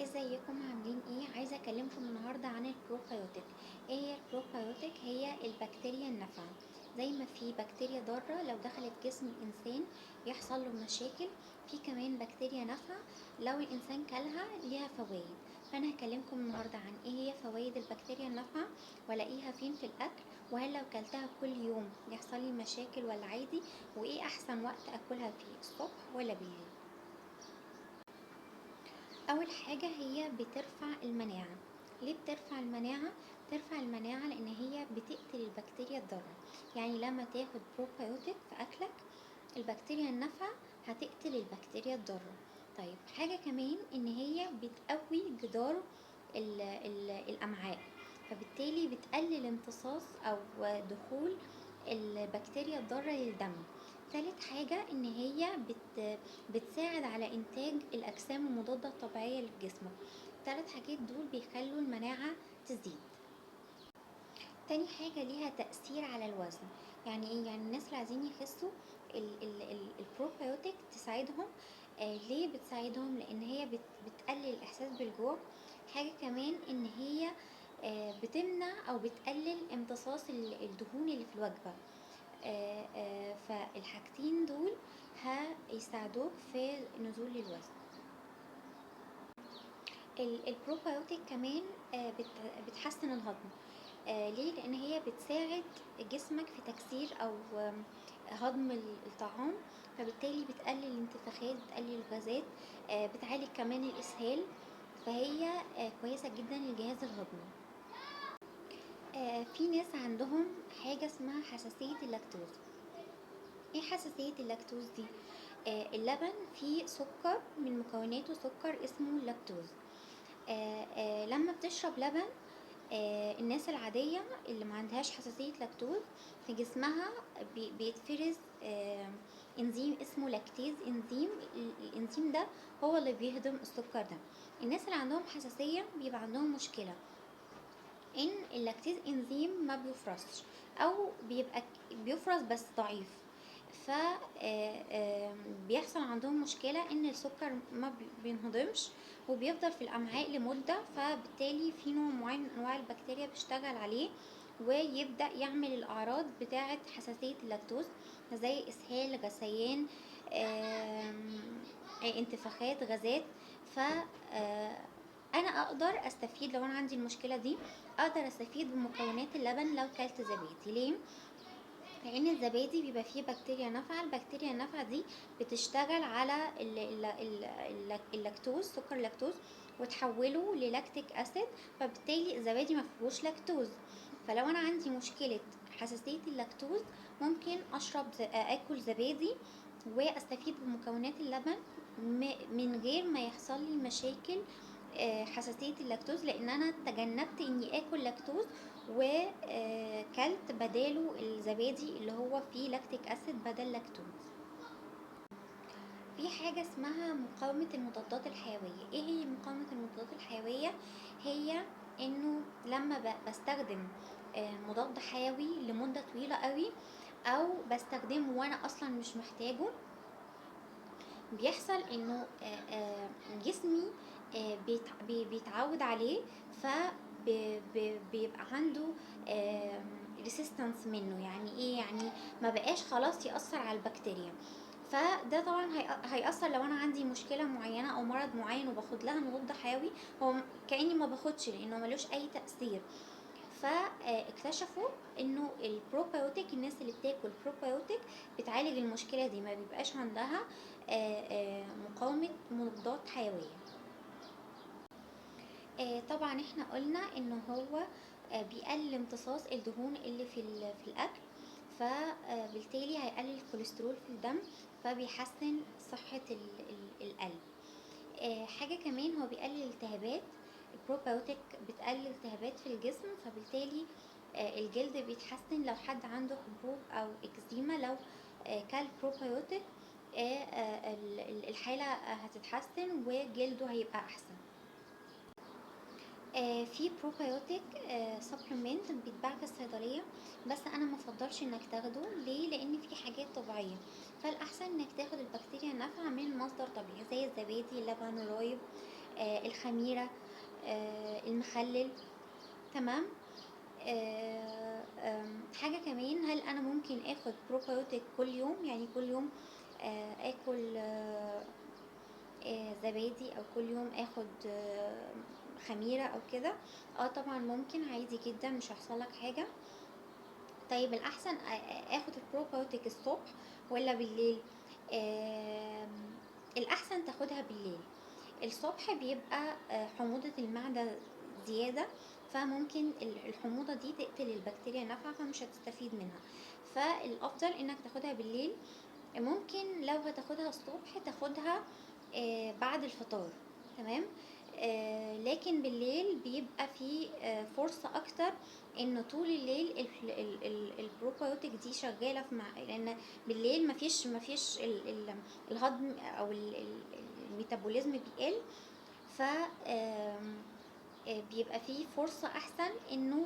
ازيكم عاملين ايه؟ عايزه اكلمكم النهارده عن البروبايوتيك. ايه هي البروبايوتيك؟ هي البكتيريا النافعة. زي ما في بكتيريا ضارة لو دخلت جسم الانسان يحصل له مشاكل، في كمان بكتيريا نافعة لو الانسان كلها ليها فوائد. فانا هكلمكم النهارده عن ايه هي فوائد البكتيريا النافعة، والاقيها فين في الاكل، وهل لو كلتها كل يوم يحصل لي مشاكل ولا عادي، وايه احسن وقت اكلها فيه، الصبح ولا بالليل. اول حاجة هي بترفع المناعة. ليه بترفع المناعة؟ بترفع المناعة لان هي بتقتل البكتيريا الضارة. يعني لما تاخد بروبايوتيك في اكلك، البكتيريا النافعة هتقتل البكتيريا الضارة. طيب حاجة كمان ان هي بتقوي جدار الامعاء، فبالتالي بتقلل امتصاص او دخول البكتيريا الضارة للدم. تالت حاجة ان هي بتساعد على انتاج الاجسام المضادة الطبيعية اللي في جسمك. التلات حاجات دول بيخلوا المناعة تزيد. تاني حاجة ليها تأثير على الوزن. يعني ايه؟ يعني الناس اللي عايزين يخسوا البروبايوتيك تساعدهم. ليه بتساعدهم؟ لان هي بتقلل الاحساس بالجوع. حاجة كمان ان هي بتمنع او بتقلل امتصاص الدهون اللي في الوجبة. فالحاجتين دول هيساعدوك في نزول الوزن. البروبايوتيك كمان بتحسن الهضم. ليه؟ لان هي بتساعد جسمك في تكسير او هضم الطعام، فبالتالي بتقلل الانتفاخات، بتقلل الغازات، بتعالج كمان الاسهال، فهي كويسة جدا للجهاز الهضمي. في ناس عندهم حاجة اسمها حساسية اللاكتوز. ايه حساسية اللاكتوز دي؟ اللبن فيه سكر، من مكوناته سكر اسمه اللاكتوز. لما بتشرب لبن، الناس العادية اللي ما عندهاش حساسية لاكتوز في جسمها بيتفرز انزيم اسمه lactase انزيم. الانزيم ده هو اللي بيهضم السكر ده. الناس اللي عندهم حساسية بيبقى عندهم مشكلة ان ال lactase انزيم ما بيفرزش، او بيبقى بيفرز بس ضعيف، ف بيحصل عندهم مشكلة ان السكر ما بينهضمش وبيفضل في الامعاء لمدة، فبالتالي في نوع معين من انواع البكتيريا بيشتغل عليه ويبدأ يعمل الاعراض بتاعة حساسية اللاكتوز، زي اسهال، غثيان، انتفاخات، غازات. انا اقدر استفيد لو انا عندي المشكلة دي، اقدر استفيد بمكونات اللبن لو كلت زبادي. ليه؟ لان الزبادي بيبقى فيه بكتيريا نافعة، البكتيريا النافعة دي بتشتغل على اللاكتوز، سكر اللاكتوز، وتحوله لل lactic acid، فبالتالي الزبادي ما فيهوش لاكتوز. فلو انا عندي مشكلة حساسية اللاكتوز ممكن اكل زبادي واستفيد بمكونات اللبن من غير ما يحصل لي مشاكل حساسية اللاكتوز، لان انا تجنبت اني اكل لاكتوز وكلت بداله الزبادي اللي هو فيه lactic acid بدل لاكتوز. في حاجة اسمها مقاومة المضادات الحيوية. ايه هي مقاومة المضادات الحيوية؟ هي انه لما بستخدم مضاد حيوي لمدة طويلة قوي، او بستخدمه وانا اصلا مش محتاجه، بيحصل انه جسمي بيتعود عليه، فبيبقى عنده resistance منه. يعني ايه؟ يعني ما بقاش خلاص يأثر على البكتيريا. فده طبعا هيأثر لو انا عندي مشكلة معينة او مرض معين وباخد لها مضاد حيوي، هو كأني ما باخدش لانه ملوش اي تأثير. فاكتشفوا انه البروبايوتيك، الناس اللي بتاكل بروبايوتيك بتعالج المشكلة دي، ما بيبقاش عندها مقاومة مضادات حيوية. طبعا احنا قلنا ان هو بيقلل امتصاص الدهون اللي في الاكل، فبالتالي هيقلل الكوليسترول في الدم، فبيحسن صحة القلب. حاجة كمان هو بيقلل الالتهابات، البروبايوتيك بتقلل الالتهابات في الجسم، فبالتالي الجلد بيتحسن. لو حد عنده حبوب او اكزيما لو كل بروبايوتيك، الحالة هتتحسن وجلده هيبقى احسن. في بروبايوتيك supplement بيتباع في الصيدلية، بس انا ما افضلش انك تاخده. ليه؟ لان في حاجات طبيعية، فالاحسن انك تاخد البكتيريا النافعة من مصدر طبيعي زي الزبادي، اللبن الرايب، الخميرة، المخلل. تمام. آه، آم، حاجة كمان، هل أنا ممكن آخد بروبايوتيك كل يوم؟ يعني كل يوم آكل زبادي، أو كل يوم آخد خميرة أو كده؟ طبعا ممكن، عادي جدا، مش هيحصل لك حاجة. طيب الأحسن آخد البروبايوتيك الصبح ولا بالليل؟ الأحسن تاخدها بالليل. الصبح بيبقى حموضة المعدة زيادة، فممكن الحموضة دي تقتل البكتيريا النافعة، فمش هتستفيد منها، فالأفضل إنك تاخدها بالليل. ممكن لو هتاخدها الصبح تاخدها بعد الفطار. تمام. لكن بالليل بيبقى في فرصة أكتر إن طول الليل البروبايوتيك دي شغالة في مع، لأن بالليل مفيش الهضم أو ال metabolism بيقل، ف بيبقى فيه فرصة أحسن إنه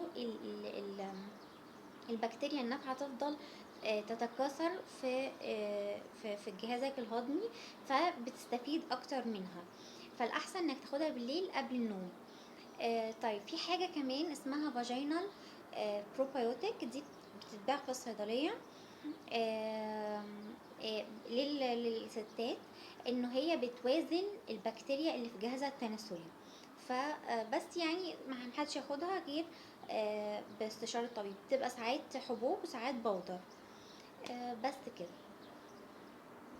البكتيريا النافعة تفضل تتكاثر في جهازك الهضمي، فبتستفيد أكتر منها. فالأحسن إنك تاخدها بالليل قبل النوم. طيب في حاجة كمان اسمها vaginal بروبايوتيك، دي بتتباع في الصيدلية، للستات، إنه هي بتوازن البكتيريا اللي في جهازها التناسلي. فبس ما حدش ياخدها غير باستشارة الطبيب. بتبقى ساعات حبوب وساعات بودر. بس كده.